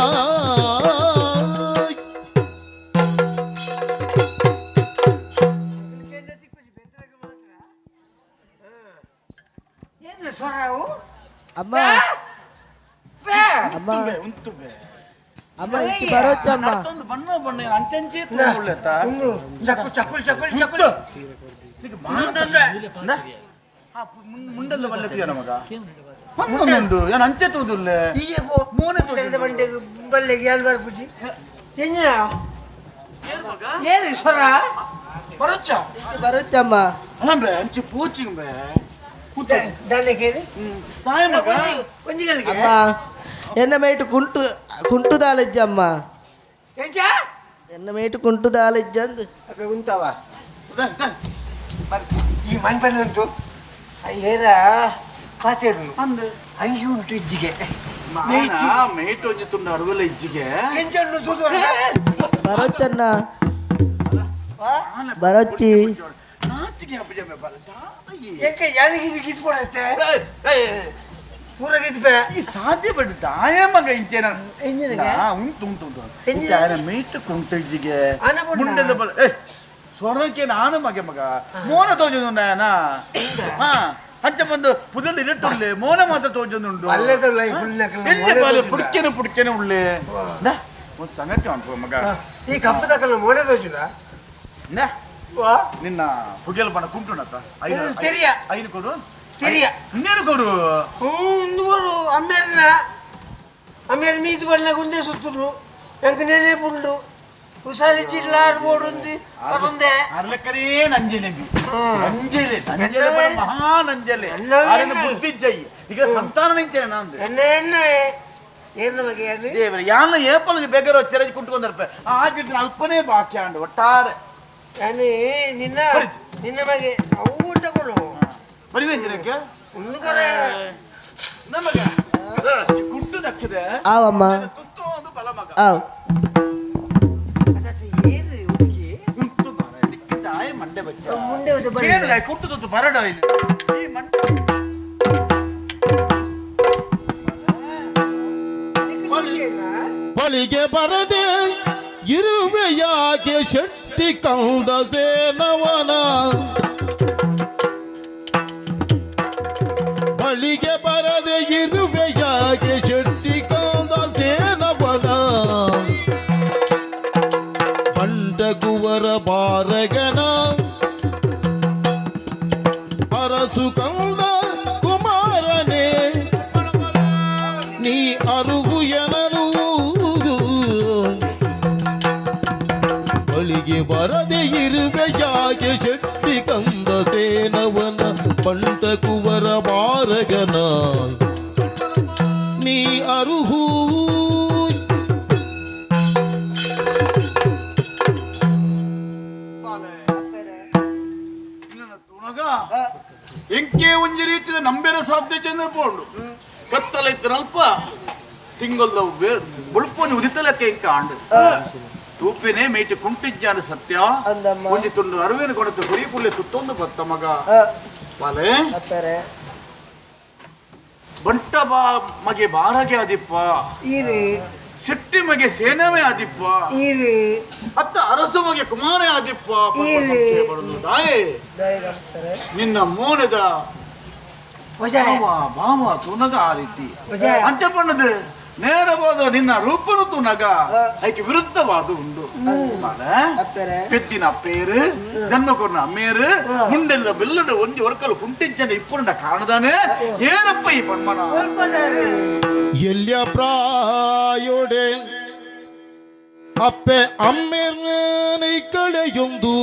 ಅಮ್ಮ ಅಮ್ಮ ಅಮ್ಮ ಇಂಚಿ ಬರೋಚಮ್ಮ ಬಣ್ಣ ಬಣ್ಣ ಅಂಚಂಚಿ ಚಕ್ಕು ಚಕ್ಕುಲ್ ಚಕ್ಕುಲ್ ಚಕ್ಕುಲ್ ಮುಂಡಲ್ಲ ಬಲ್ಲೆ ಮಗ ಉಂಡು ಏನು ಅಂಚೆ ತೋದುಲ್ಲ ಮೋನೆ ಬಂಡೆ ಬಲ್ಲೆಗೆ ಏಳು ಬಾರ್ ಪೂಜಿ ಏನು ಸ್ವರ ಬರೋಚ್ಚ ಬರೋಚಮ್ಮ ಅಲ್ಲಂಬೆ ಅಂಚೆ ಪೂಚಿಂಬೆ ತಾಯ ಮಗ. ಅಮ್ಮ, ಎನ್ನ ಮೇಟು ಕುಂಟು ಕುಂಟು ದಾಲಜ್ಜಮ್ಮ. ಎನ್ನ ಮೇಟು ಕುಂಟು ದಾಲಜ್ಜ ಅಂದ್. ಉಂಟವ ಈ ಮನ್ಪಲ್ಲಿ ಉಂಟು ಏರ ಪಾತೇರು. ಅಂದ್. ಅಂಗಿ ಉಂಟು ಇಜ್ಜಿಗೆ. ಮಾನ ಮೇಟ್ ಒಂಜಿ ತುಂಡು ಅರುವಲ ಇಜ್ಜಿಗೆ. ಎಂಚನ್ನು ತೂದು. ಬರೋಚ್ಚನ್ನ ಬರೋಚ್ಚಿ. ನಾಚಿಗೆ ಅಪ್ಪಜಮ್ಮೆ ಬಲ ಜಾಯಿ. ಎಂಕ ಯಾಳಿಗೆ ಗಿತ್ಕೊಡತ್ತೆ? ಏಯ್, ಏಯ್, ಏಯ್. ಪೂರ ಗಿತ್ಪೆ. ಈ ಸಾಧ್ಯ ಬಡ್ ದಾಯ ಮಗ ಇಂಚೇನ. ಎಂಜಿನಗೆ? ಉಂಟು ಉಂಟು ಉಂಟು. ಎಂಜಿನ? ಇಂಚ ಮೇಟ್ ಕುಂಟು ಇಜ್ಜಿಗೆ. ಆನ ಬೊಡ್ಡ? ಮುಂಡೆದ ಬಲ ಏ ಸ್ವರಕ್ಕೆ ನಾನು ಮಗೆ ಮಗ ಮೋನ ತೋಜೊಂದುಂಡಾಯನ. ಹಾ, ಅಂಚ ಬಂದು ಪುದಲ್ ಇರಟ್ಟುಳ್ಳೆ ಮೋನ ಮಾತ್ರ ತೋಜೊಂದುಂಡು. ಅಲ್ಲೇದಲ್ಲ ಈ ಹುಲ್ಲಕ್ಕಲ್ಲ. ಎಲ್ಲಿ ಮೋನೆ ಬಾಲೆ ತೋಜುಂಡ. ಪುಡ್ಕೆನೆ ಪುಡ್ಕೆನೆ ಉಳ್ಳೆ. ದಾ, ಒಂದು ಸಂಗತಿ ಅನ್ಕೋ ಮಗ. ಈ ಕಪ್ಪು ತಕಲ್ಲ ಮೋನೆ ತೋಜುದ. ನಾ, ವಾ. ನಿನ್ನ ಪುಗೆಲ್ ಬಣ್ಣ ಕುಂಟುನತ್ತ. ಇದು ತೆರಿಯ. ಐನು ಕೊಡು. ತೆರಿಯ. ಇನ್ನೇನು ಕೊಡು. ಹ್ಞೂ, ನೋಡು ಅಮ್ಮೇರ್ನ ಅಮ್ಮೇರ್ ಮೀದು ಬಣ್ಣ ಗುಂದೆ ಸುತ್ತುಲು ಎಂಕ ನೆನೆ ಪುಂಡು ಹುಷಾರಿ ಜಿಲ್ಲಾರ್ ಬೋಡುಂದಿ ಅದೊಂದೇ. ಅರ್ಲಕ್ಕರೇ ನಂಜಲೆ ಬಿ ನಂಜಲೆ ನಂಜಲೆ ಬಡ ಮಹಾ ನಂಜಲೆ. ಎಲ್ಲವೇ. ಆರೆನ ಬುದ್ಧಿ ಜೈ ಈಗ ಸಂತಾನ ನಿಂಚೆ ನಂದು. ಎಣ್ಣೆ ಎಣ್ಣೆ ಏರ್ನ ಬಗ್ಗೆ ಅದು. ದೇವರೇ, ಯಾನ ಏಪಲ್ ಬೇಗಾರ ಚೆರಜ್ ಕುಂಟ್ಕೊಂಡರ್ಪೆ ಆ ಗಿಡ ಅಲ್ಪನೇ ಬಾಕಿ ಆಂಡು ಒಟ್ಟಾರೆ. ನಾನು ನಿನ್ನ ನಿನ್ನ ಬಗ್ಗೆ ಅವು ಊಟ ಕೊಡು. ಬರಿ ನಂಜನಕ್ಕೆ. ಒಂದು ಕರೆ. ನಮಗ ಕುಂಟು ದಕ್ಕಿದೆ. ಆವಮ್ಮ. ತುತ್ತು ಒಂದು ಬಲ ಮಗ. ಆವ್. ಏನು ಹುಡುಗಿ? ಕುಂಟು ಮಾರ್ರೆ, ದಿಕ್ಕಿದ್ದಾಯ ಮಂಡೆ ಬಚ್ಚ. ಮುಂಡೆ ಒಂದು ಬರಿ. ಕೇಳುದ, ಕುಂಟು ತುತ್ತು ಬರಡ ಇದು. ಈ ಮಂಡೆ ಬಳಿಗೆ ಬರದೆ ಇರುವೆಯಾಗೆ ಶೆಟ್ಟಿ ಕಂದ ಸೇನವನ? ಬಳಿಗೆ ಬರದೆ ಇರುವೆಯಾಗೆ ಶೆಟ್ಟಿ ಕಂದ ಸೇನವನ? ಬಂಡಗುವರ ಬಾರಗನ ಅರಸು ಕಂದ ಕುಮಾರನೇ, ನೀ ಅರುಗು ಎನಲು. ಬಳಿಗೆ ಬರದೆ ಇರುವೆಯಾಗೆ ಶೆಟ್ಟಿ ಕಂದ ಸೇನವನ? ಬಂಟ ಕುವರ ಬಾರಗನ ನೀ ಅರುಹು. ಬಾಲೆ. ನಿನ್ನ ತುಣಗ ಎಂಕೆ ಒಂಜಿ ರೀತಿದ ನಂಬೆರ ಸಾಧ್ಯ ಪೋಂಡು ಕತ್ತಲೈತನಲ್ಪ ತಿಂಗಲ್ದ ಬುಳ್ಪೊಂಜಿ ಉದಿತಲಕ್ಕೆ ಇಂಕ ಆಂಡು ತೂಪಿನೇ ಮೇಟಿ ಕುಂಟಿಜ್ಜಾನ ಸತ್ಯ. ಅಂದಮ್ಮ. ಒಂಜಿ ತುಂಡು ಅರುವಿನ ಕೊಡತು ಹುರಿ ಪುಳ್ಳಿ ತುತ್ತೊಂದು ಬತ್ತ ಮಗ. ಬಾಲೆ. ಅಪ್ಪರೆ. ಬಂಟ ಬಾ ಮಗೆ ಬಾರಗೆ ಆದಿಪ್ಪ. ಈರು. ಶೆಟ್ಟಿ ಮಗೆ ಸೇನವೇ ಆದಿಪ್ಪ. ಈರು. ಅತ್ತ ಅರಸು ಮಗೆ ಕುಮಾರೇ ಆದಿಪ್ಪ. ಈರು. ದಾಯೆ ಅಪ್ಪರೆ. ನಿನ್ನ ಮೋನದ ವಜಾ. ಭಾವ ಭಾವ ತುನಗ ಆ ರೀತಿ ವಜಾ. ಅಂಚ ಪಣ್ಣದು ನೇರವಾದ ನಿನ್ನ ರೂಪನು ತುನಗ ಐಕೆ ವಿರುದ್ಧವಾದ ಉಂಡು ಬಾಲೆ. ಅಪ್ಪರೆ. ಪೆದ್ದಿನ ಅಪ್ಪೇರು ಜನ್ಮ ಕೊರ್ನ ಅಮ್ಮೇರು ಮುಂಡೆಲ್ಲ ಬೆಲ್ಲಡು ಒಂಜಿ ಒರ್ಕಲು ಕುಂಟಿಂಚನ ಇಪ್ಪುಂಡ ಕಾಣದಾನೆ ಏನಪ್ಪ ಈ ಪಣ್ಮನ? ಎಲ್ಯ ಪ್ರಾಯೋಡೆ ಅಪ್ಪೆ ಅಮ್ಮೆರ್னை ಕಳೆಯೊಂದು?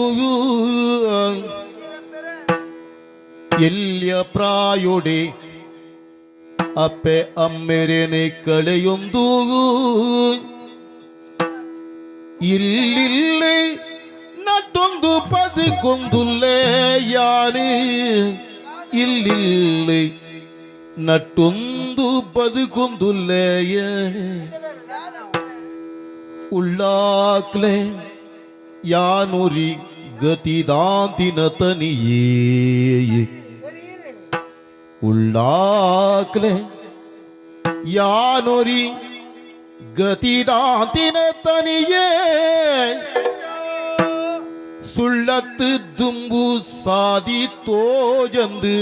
ಎಲ್ಯ ಪ್ರಾಯೋಡೆ ಅಪ್ಪೆ ಅಮ್ಮೆರೆನೆ ಕಳೆಯೊಂದು ಇಲ್ಲಿಲ್ಲೆ ನಟ್ಟೊಂದು ಬದುಕೊಂದುಲ್ಲೇ ಯಾರು? ಇಲ್ಲಿಲ್ಲೆ ನಟ್ಟೊಂದು ಬದುಕೊಂದುಲ್ಲೇಯ ಉಳ್ಳಾಕ್ಲೆ ಯಾನುರಿ ಗತಿದಾಂತಿನ ತನಿಯೇ? ಉಳ್ಳಾಕ್ಲೆ ಯಾನುರಿ ಗತಿದಾಂತಿನ ತನಿಯೇ? ಸುಳ್ಳತ್ತು ದುಂಬು ಸಾದಿ ತೋಜಂದು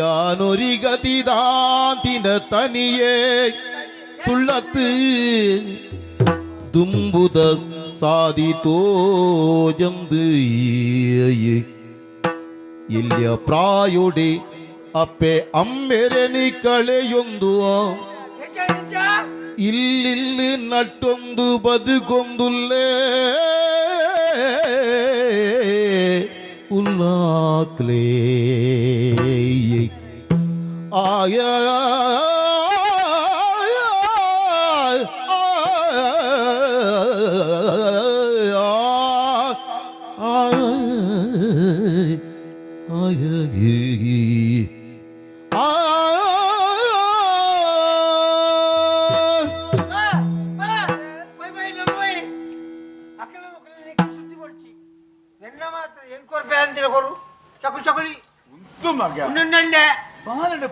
ಯಾನೊರಿ ಗತಿದಾಂತಿನ ತನಿಯೇ? ಸುಳ್ಳತ್ತು ದುಂಬುದ ಸಾದಿ ತೋಜಂದು ಎಲ್ಯ ಪ್ರಾಯೋಡೆ ಅಪ್ಪೆ ಅಮ್ಮೆರೆನಿ ಕಳೆಯೊಂದು? ಇಲ್ಲಿಲ್ಲಿ ನಟ್ಟೊಂದು ಬದುಕೊಂದುಲ್ಲೇ? ಉಲ್ಲಾಕ್ಲೇ ಆಯ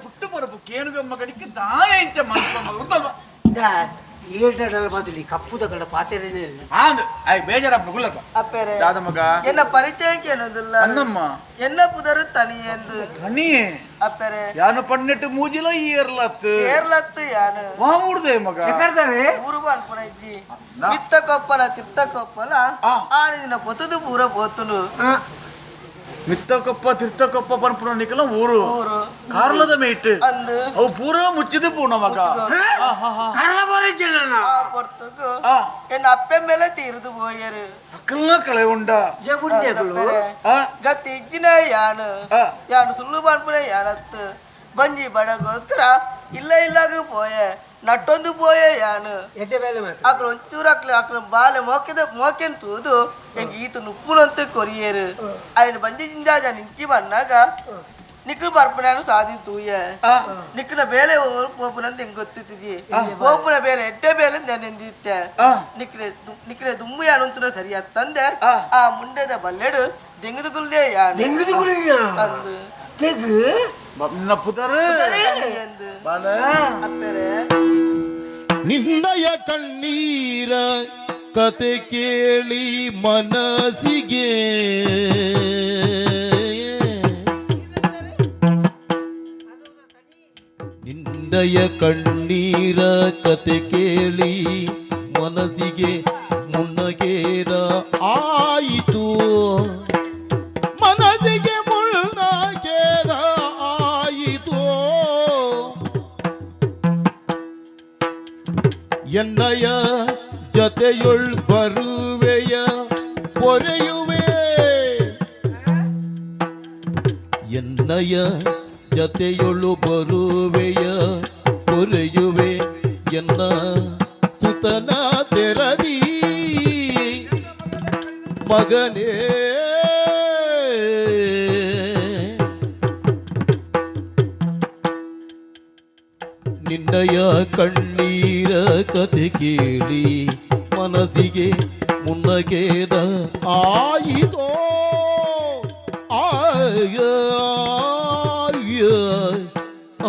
ಪುಟ್ಟ ಪರಪು ಕೇನುಗಮ್ಮ ಕಡಿಕೆ ತಾನೇ ಇಂಚ ಮನಸ್ಸು ಮಗ ಏಟಡಲ ಬದಲಿ ಕಪ್ಪುದ ಕಡ ಪಾತೆರೇನೆ ಆಂದ್ ಆಯ್ ಬೇಜಾರಪ್ಪ ಗುಲ್ಲಪ್ಪ ಅಪ್ಪೆರೆ ದಾದ ಮಗ ಎನ್ನ ಪರಿಚಯಕ್ಕೆ ಏನೊಂದಿಲ್ಲ ಅನ್ನಮ್ಮ ಎನ್ನ ಪುದರು ತನಿಯೆಂದು ತನಿಯೇ ಅಪ್ಪೆರೆ ಯಾನು ಪನ್ನೆಟ್ಟು ಮೂಜಿಲ ಏರ್ಲತ್ತು ಏರ್ಲತ್ತು ಯಾನು ವಾಮುಡ್ದೆ ಮಗ ಎಕರ್ತಾರೆ ಊರು ಅನ್ಪುನ ಇಜ್ಜಿ ಮಿತ್ತ ಕೊಪ್ಪಲ ತಿತ್ತ ಕೊಪ್ಪಲ ಆನಿದಿನ ಪೊತುದು ಪೂರ ಪೋತುನು ಮಿತ್ತಕೊಪ್ಪ ತಿರ್ತಕೊಪ್ಪ ಪನ್ಪುನ ನಿಕಲ ಊರು ಊರು ಕಾರ್ಲದ ಮೇಟ್ ಅಂದು ಅವು ಪೂರ ಮುಚ್ಚಿದು ಪೂರ್ಣ ಮಗ ಕರ್ಲ ಬರಜಿಲ್ಲ ಆ ಪೊರ್ತುಗು ಎನ್ನ ಅಪ್ಪೆ ಮೇಲೆ ತೀರ್ದು ಪೋಯರು ಅಕ್ಕಲ್ನ ಕಳೆ ಉಂಡ ಜಗುಂಡೆಗಳು ಗತಿ ಇಜ್ಜಿನ ಯಾನು ಯಾನು ಸುಳ್ಳು ಪನ್ಪುನ ಯಾನತ್ತು ಬಂಜಿ ಬಡಗೋಸ್ಕರ ಇಲ್ಲ ಇಲ್ಲಾಗ ಪೋಯೆ ನಟ್ಟೊಂದು ಪೋಯೆ ಯಾನು ಎಡ್ಡೆ ಬೇಲೆ ಮಾತ್ರ ಅಕ್ಳು ಒಂಚೂರು ಅಕ್ಲು ಅಕ್ಲು ಬಾಲೆ ಮೋಕೆದ ಮೋಕೆನ್ ತೂದು ಎಂಕ್ ಈತ ನುಪ್ಪುನಂತ ಕೊರಿಯರು ఆయన ಬಂಜಿ ಜಿಂಜಾಜ ನಿಂಚಿ ಬನ್ನಾಗ ನಿಕ್ಕು ಬರ್ಪುನಾನು ಸಾಧಿ ತೂಯ ನಿಕ್ಕನ ಬೇಲೆ ಪೋಪುನಂತ ಎಂಕ್ ಗೊತ್ತಿತ್ತಿಜಿ ಪೋಪುನ ಬೇಲೆ ಎಡ್ಡೆ ಬೇಲೆ ನೆನೆಂದಿತ್ತೆ ನಿಕ್ರೆ ನಿಕ್ರೆ ದುಮ್ಮು ಯಾನುಂತನ ಸರಿ ಅತ್ತಂದೆ ಆ ಮುಂಡೆದ ಬಲ್ಲೆಡು ದೆಂಗದು ಗುಲ್ಲೆ ಯಾನು ದೆಂಗದು ಗುಲ್ಲೆ ಅಂದು ತೆಗು ನಿನ್ನ ಪುದರು ಎಂದು ಬಾಲ ಅಪ್ಪೆರೆ ನಿನ್ನಯ ಕಣ್ಣೀರ ಕತೆ ಕೇಳಿ ಮನಸ್ಸಿಗೆ ನಿನ್ನಯ ಕಣ್ಣೀರ ಕತೆ ಕೇಳಿ ಮನಸ್ಸಿಗೆ ಮುನ್ನಗೇದ ಆಯಿತು ಮನಸ್ಸಿಗೆ ಮುನ್ನಗೇದ ಆಯಿತು ಎನ್ನಯ ಜತೆಯೊಳ್ ಬರುವೆಯ ಪೊರೆಯುವೆ ಎನ್ನಯ ಜತೆಯೊಳು ಬರುವೆಯ ಪೊರೆಯುವೆ ಎನ್ನ ಸುತನ ತೆರದಿ ಮಗನೇ ನಿನ್ನಯ ಕಣ್ಣೀರ ಕತೆ ಕೇಳಿ ಮನಸ್ಸಿಗೆ ಮುನ್ನಗೇದ ಆಯಿತೋ ಆಯ ಆಯ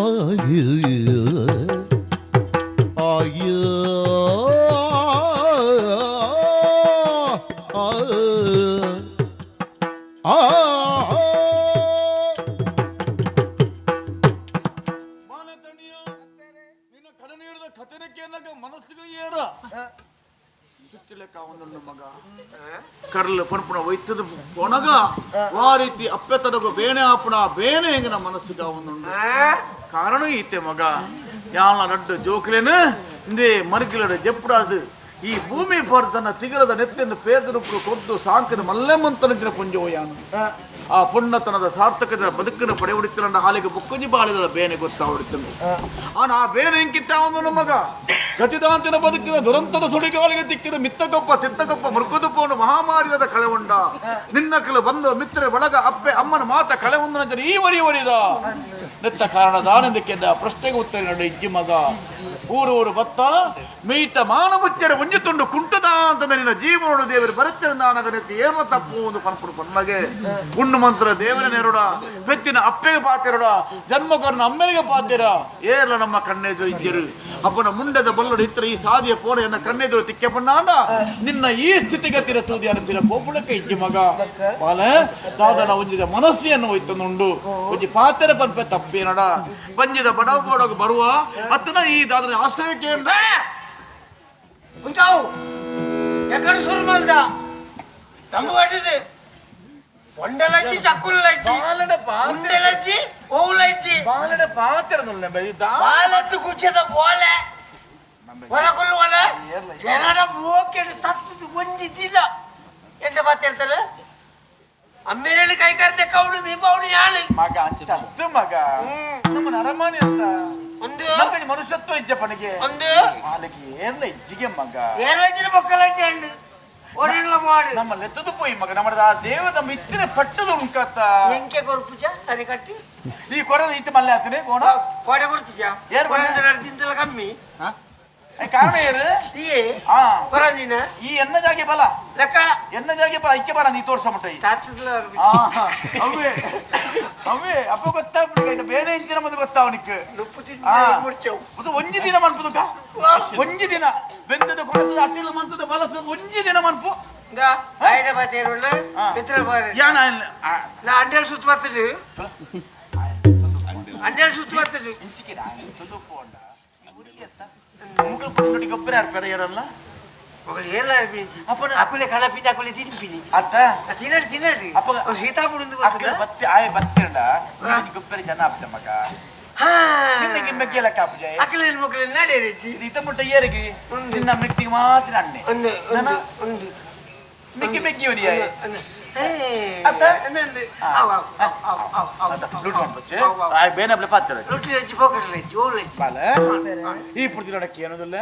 ಆಯ ಆಯ ಆ ಕರ್ಲು ಪನ್ಪುಣ ಒಯ್ತದ ಪೊಣಗ ವಾ ರೀತಿ ಅಪ್ಪೆ ತಡಗು ಬೇನೆ ಆಪುಣ ಬೇನೆ ಹೆಂಗನ ಮನಸ್ಸಿಗೆ ಒಂದುಂಡು ಕಾರಣ ಈತೆ ಮಗ ಯಾಳ ರಡ್ಡು ಜೋಕ್ಲೇನು ಇಂದೇ ಮರ್ಗಿಲಡು ಜೆಪ್ಪುಡಾದು ಈ ಭೂಮಿ ಪರ್ದನ ತಿಗರದ ನೆತ್ತಿನ ಪೇರ್ದನುಪ್ಪು ಕೊದ್ದು ಸಾಂಕದ ಮಲ್ಲೆಮ್ಮಂತನ ಪುಂಜೋಯಾನು ಆ ಪುಣ್ಣತನದ ಸಾರ್ಥಕದ ಬದುಕಿನ ಪಡೆ ಹೊಡಿತನ ಹಾಲಿಗೆ ಬುಕ್ಕುಂಜಿ ಬಾಳಿದ ಬೇನೆ ಗೊತ್ತಾ ಹೊಡಿತನು ಆನ ಆ ಬೇನೆ ಹೆಂಗಿತ್ತ ಅವನು ಮಗ ಗತಿದಾಂತಿನ ಬದುಕಿದ ದುರಂತದ ಸುಡಿಗಾಲಿಗೆ ತಿಕ್ಕಿದ ಮಿತ್ತಗೊಪ್ಪ ತಿತ್ತಗೊಪ್ಪ ಮೃಕುದು ಪೋನು ಮಹಾಮಾರಿದ ಕಳೆವುಂಡ ನಿನ್ನ ಕಲ ಬಂದು ಮಿತ್ರ ಬಳಗ ಅಪ್ಪೆ ಅಮ್ಮನ ಮಾತ ಕಳೆವುಂದನ ಜನ ಈ ವರಿ ವರಿದ ನೆತ್ತ ಕಾರಣ ದಾನಂದಕ್ಕೆಂದ ಪ್ರಶ್ನೆಗೆ ಉತ್ತರ ನಡು ಇಜ್ಜಿ ಮಗ ಊರು ಊರು ಬತ್ತ ಮೀತ ಮಾನವಚ್ಚರ ಒಂಜಿ ತುಂಡು ಕುಂಟದ ಅಂತ ನಿನ್ನ ಜೀವನೋಡು ದೇವರು ಬರುತ್ತಿರಂದಾನಗನಕ್ಕೆ ಏನ ತಪ್ಪು ಒಂದು ಪನ್ಪುಡು ಪನ್ನಗೆ ಗುಂಡು ಮಂತ್ರ ದೇವರ ನೆರುಡ ಪೆತ್ತಿನ ಅಪ್ಪೆಗೆ ಪಾತಿರಡ ಜನ್ಮಕರ್ಣ ಅಮ್ಮನಿಗೆ ಪಾತಿರ ಏರ್ಲ ನಮ್ಮ ಕಣ್ಣೆದುರು ಇದ್ದರು ಅಪ್ಪನ ಮುಂಡದ ಬಲ್ಲಡು ಇತ್ರ ಈ ಸಾದಿಯ ಪೋರ ಎನ್ನ ಕಣ್ಣೆದುರು ತಿಕ್ಕೆ ಪಣ್ಣಾಂಡ ನಿನ್ನ ಈ ಸ್ಥಿತಿಗತಿರ ತೂದಿ ಅನುಪಿರ ಪೋಪುಳಕ್ಕೆ ಇಜ್ಜಿ ಮಗ ಪಾಲ ದಾದನ ಒಂಜಿದ ಮನಸ್ಸಿಯನ್ನು ಒಯ್ತನುಂಡು ಒಂಜಿ ಪಾತೆರ ಪನ್ಪೆ ತಪ್ಪೇನಡ ಪಂಜಿದ ಬಡವ ಬೋಡಗ ಬರುವ ಅತ್ತನ ಈ ದಾದನ ಆಶ್ರಯಕ್ಕೆ ఉంటావు ఎక్కడ సురుమల్దా తమ్ము కట్టింది వండలచ్చి చక్కులచ్చి ఉండలచ్చి ఓవులచ్చి ಬಾಲಡ ಪಾತೆರನುಲ್ಲ వాళ్ళట్టు కూర్చేట పోలే వరకులు వల ఎనడ మోకెడు తత్తు ಒಂಜಿ ದಿನ ಎಂತ ಪಾತಿರ್ತಾರೆ ಅಮ್ಮೇರಲ್ಲಿ ಕೈ ಕರ್ದೆ ಕೌಳು ಮೀಪೌಳು ಯಾಳು ಮಗ ಅಂಚತ್ತು ಮಗ ನಮ್ಮ ನರಮಾನಿ ಅಂತ ಒಂದು ನಮಗೆ ಮನುಷ್ಯತ್ವ ಇಜ್ಜ ಪಣಿಗೆ ಒಂದು ಆಲಗೆ ಏರ್ಲ ಇಜ್ಜಿಗೆ ಮಗ ಏರ್ಲಜಿನ ಬೊಕ್ಕಲಂಟಿ ಹಣ್ಣು ಒಡೆಲ್ಲ ಮಾಡಿ ನಮ್ಮ ಲೆತ್ತದು ಪೋಯಿ ಮಗ ನಮ್ಮ ಆ ದೇವ ನಮ್ಮ ಇತ್ತಿನ ಪಟ್ಟದ ಉಂಕತ್ತ ಎಂಕೆ ಕೊರ್ಪುಜ ಸರಿ ಕಟ್ಟಿ ಈ ಕೊರದ ಇತ್ತ ಮಲ್ಲೆ ಆಗ್ತದೆ ಕೋಣ ಕೋಡೆ ಕೊಡ್ತಿಜ ಏರ್ ಬಂದ? ತಿಂತಲ ಕಮ್ಮಿ ಕಾರಣ ಏರು ಈ ಆ ಬರಂದಿನ ಈ ಎನ್ನ ಜಾಗೆ ಬಲ ಲೆಕ್ಕ ಎನ್ನ ಜಾಗೆ ಬಲ ಐಕ್ಯ ಬರ ನೀ ತೋರ್ಸ ಮುಟ್ಟ ತಾತದ ಅವೇ ಅವೇ ಅಪ್ಪ ಗೊತ್ತಾಗ್ಬಿಟ್ಟು ಇದು ಬೇರೆ ಇಂಚಿನ ಮತ್ತೆ ಗೊತ್ತಾವನಿಕ್ ನುಪ್ಪು ಆ. ತಿಂದು ಮುಡ್ಚವು ಅದು ಒಂಜಿ ದಿನ ಮನ್ಪುದುಕ ಒಂಜಿ ದಿನ ಬೆಂದದ ಕೊಡತದ ಅಟ್ಟಿಲ ಮಂತದ ಬಲಸದ ಒಂಜಿ ದಿನ ಮನ್ಪು ಹೈದರಾಬಾದ್ ಏರುಳ್ಳ ಆ. ಪೆತ್ರಬಾರ್ ಯಾನ ನಾ ಅಂಡೇಲ್ ಸುತ್ತ ಬರ್ತದೆ ಅಂಡೇಲ್ ಸುತ್ತ ಬರ್ತದೆ ಇಂಚಿಗೆ ತುದು ಪೋಂಡ ಮುಗಲ್ ಪುಡಿ ಗೊಬ್ಬರ ಯಾರು ಏರಲ್ಲ ఒకళ్ళు ఏం అనిపించి అప్పుడు- అకులే కడపింది అకులే తినిపింది ಅತ್ತ తినండి తినండి అప్పుడు- సీతాపుడు ఉంది ಅಕ್ಕ ಬತ್ತಿ ಆಯ್ ಬತ್ತಿರಂಡ ಗೊಬ್ಬರ ಜನ ಆಪ್ತ ಮಗ ನಿನ್ನಗೆ ಮೆಗ್ಗೆಲ್ಲ ಕಾಪುಜ అక్కలే మొక్కలు నాడేరెచ్చి ಇದು ಇತ್ತ ಮುಟ್ಟ ಏರಿಗೆ ನಿನ್ನ ಮೆಕ್ತಿಗೆ ಮಾತ್ರ ಅಣ್ಣೆ ఉంది ఉంది ఉంది ಮೆಕ್ಕಿ ಮೆಕ್ಕಿ ಹೊಡಿಯಾಯ అత్త ಲೂಟ್ ಮಾಡ್ಬಚ್ಚೆ ಆಯ್ ಬೇನಪ್ಲೆ ಪಾತ್ರ రొట్టి తెచ్చి పోకట్లు తెచ్చి ఓళ్ళు తెచ్చి ಬಾಲ ಈ ಪುರ್ತಿ ನಡಕ್ಕೆ ಏನದಲ್ಲ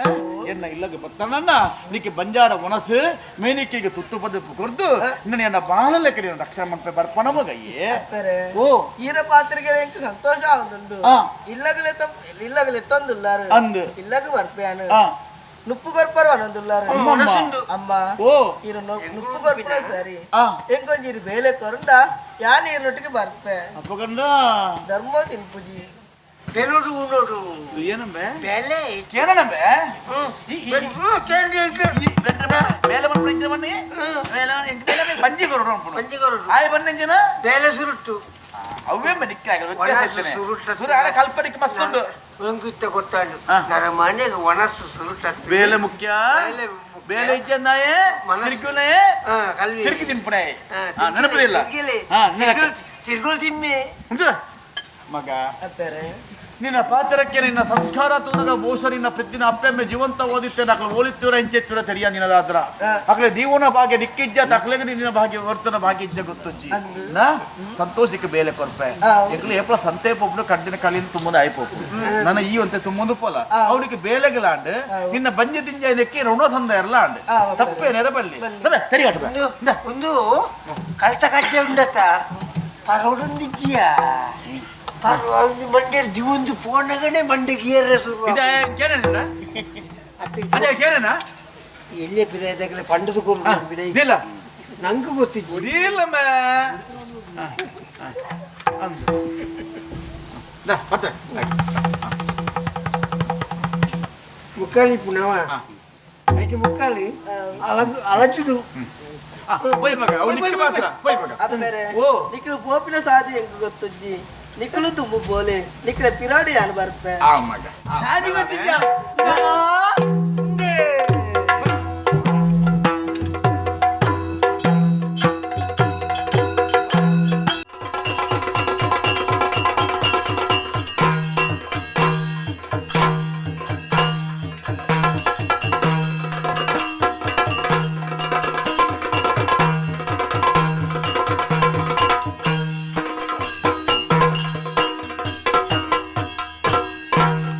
ಎನ್ನ ಇಲ್ಲಗ ಬತ್ತಣ್ಣ ನಿಕ್ಕೆ ಬಂಜಾರ ಒಣಸು ಮೇನಿಕೆಗೆ ತುತ್ತು ಪದப்பு ಕೊರ್ದು ನಿನ್ನ ಎನ್ನ ಬಾಲಲೆ ಕಡೆ ರಕ್ಷಣೆ ಮಾಡ್ಪೆ ಬರ್ಪಣ ಮಗಯ್ಯೆ ಅಪ್ಪರೆ ಓ ಈರ ಪಾತ್ರೆಗೆ ಎಂಕ್ ಸಂತೋಷ ಆവുದುಂಡು ಆ. ಇಲ್ಲಗಲೆ ಇಲ್ಲಗಲೆ ತಂದುಲ್ಲಾರು ಅಂದು. ಇಲ್ಲಗ ಬರ್ಪೆಯಾನು ಆ ನುಪ್ಪು ಕೊರ್ಪರು ಅನೊಂದುಲ್ಲಾರು ಅಮ್ಮಮ್ಮ. ಅಮ್ಮ ಓ ಈರು ನುಪ್ಪು ಕೊರ್ಪರ ಸರಿ ಆ ಎಂಕೊಂಜಿ ಇರು ಬೇಲೆ ಕೊರಂಡ ಯಾನ್ ಈರ್ನೊಟ್ಟಿಗೆ ಬರ್ಪೆ ಅಪ್ಪಗಂಡ ಧರ್ಮ ತಿನ್ಪುಜಿ ಬೆಲೋಡು ಉನ್ನೋಡು ಏನಂಬೆ ಬೆಲೆ ಕೇಳಣಂಬೆ ಈ ಈ ಈ ಬೇಲೆ ಮನ್ಪು ಇಂಚಿನ ಮಣ್ಣಿ ಬೇಲೆ ಎಂಕ್ ಬೇಲೆ ಬಂಜಿ ಕೊರಡು ಮನ್ಪುಡು ಮಂಜಿಗೊರಡು ಆಯ್ ಬನ್ನಿಂಚಿನ ಬೇಲೆ ಸುರುಟ್ಟು ಅವೇ ಮನಿಕ್ಕೆ ಆಗಲ್ಲ ವ್ಯತ್ಯಾಸ ಒಣಸು ಇತ್ತನೆ. ಸುರುಟ್ಟ ಸುರ ಆಡ ಕಲ್ಪನಿಕ್ ಮಸ್ತ್ ಉಂಡು ವೆಂಕುತ್ತ ಕೊಟ್ಟಾಂಡು ಆ. ನರಮಾನ್ಯಗ ಒಣಸು ಸುರುಟ್ಟತ್ತು ಬೇಲೆ ಮುಖ್ಯ ಬೇಲೆ ಮುಖ್ಯ. ಬೇಲೆ ಇಜ್ಜಂದಾಯೆ ಮನಸ್ಸು. ತಿರ್ಗುನೆ ಕಲ್ವಿ ತಿರ್ಗಿ ತಿನ್ಪುಣೆ ಆ, ನೆನಪದಿಲ್ಲ ತಿರ್ಗಿಲೆ. ಹಾ, ನೆನಪು. ತಿರ್ಗುಲ್ ತಿಮ್ಮೆ ಉಂಟು? ಮಗ ಅಪ್ಪರೆ ನಿನ್ನ ಪಾತ್ರಕ್ಕೆ ನಿನ್ನ ಸಂಸ್ಕಾರ ತೂನಗ ಬಹುಶಃ ನಿನ್ನ ಪೆದ್ದಿನ ಅಪ್ಪೆಮ್ಮೆ ಜೀವಂತ ಓದಿತ್ತೆ ನಕಲು ಓಲಿತ್ತೂರ ಇಂಚೆತ್ತೂರ ತೆರಿಯ ನಿನ್ನದಾದ್ರ ಅಕಲೆ ದೀವನ ಭಾಗ್ಯ ನಿಕ್ಕಿಜ್ಜ ತಕ್ಲೆಗೆ ನಿನ್ನ ಭಾಗ್ಯ ವರ್ತನ ಭಾಗ್ಯ ಇಜ್ಜ ಗೊತ್ತುಜ್ಜಿ ನಾ ಸಂತೋಷಕ್ಕೆ ಬೇಲೆ ಕೊರ್ಪೆ ಎಂಕ್ಲು ಏಪಲ ಸಂತೆ ಪೊಪ್ಪು ಕಡ್ಡಿನ ಕಳಿನ ತುಂಬುದು ಆಯ್ಪೋಪು ನನ್ನ ಈ ಒಂತೆ ತುಂಬುದು ಪೋಲ ಅವನಿಗೆ ಬೇಲೆಗಲಾಂಡ್ ನಿನ್ನ ಬಂಜೆ ತಿಂಜ ಇದಕ್ಕೆ ಋಣ ಸಂದ ಇರಲ ಅಂಡ್ ತಪ್ಪೇನೇರ ಬಲ್ಲಿ ತೆರಿಗಾಟ ಒಂದು ಒಂದು ಕಲ್ತ ಕಟ್ಟೆ ಉಂಡತ್ತ ಪರೋಡೊಂದಿಜ್ಜಿಯ ಪರೋ ಮಂಡ್ಯ ದಿವೊಂದು ಪೋನಗನೆ ಮಂಡ್ಯಗೆ ಏರ ಶುರು ಇದೆ ಕೇಳೇನ ಅದೇ ಕೇಳೇನಾ ಎಲ್ಲೇ ಪಿರಾಯದಾಗಲೇ ಪಂಡದ ಕೊರು ಬಿಡೈ ಇಲ್ಲ ನಂಗೆ ಗೊತ್ತಿಜ್ಜಿ ಇಲ್ಲ ಮತ್ತೆ ಮುಕ್ಕಾಲಿ ಪುನವ ಅದಕ್ಕೆ ಮುಕ್ಕಾಲಿ ಅಲಜು ಅಲಜುಡು ಪೋಯ್ ಮಗ ಅವನಿಗೆ ಮಾತ್ರ ಪೋಯ್ ಮಗ ಅಪ್ಪರೆ ಓ. ನಿಕ್ಲು ಪೋಪಿನ ಸಾದಿ ಎಂಕ್ ಗೊತ್ತುಜ್ಜಿ ನಿಕ್ಲು ತುಂಬು ಬೋಲೆ ನಿಕ್ಲ ಪಿರಾಡಿ ಯಾನ್ ಬರ್ಪೆ ಆ ಮಗ ಸಾದಿ ಗೊತ್ತಿದ್ಯಾ ಆ.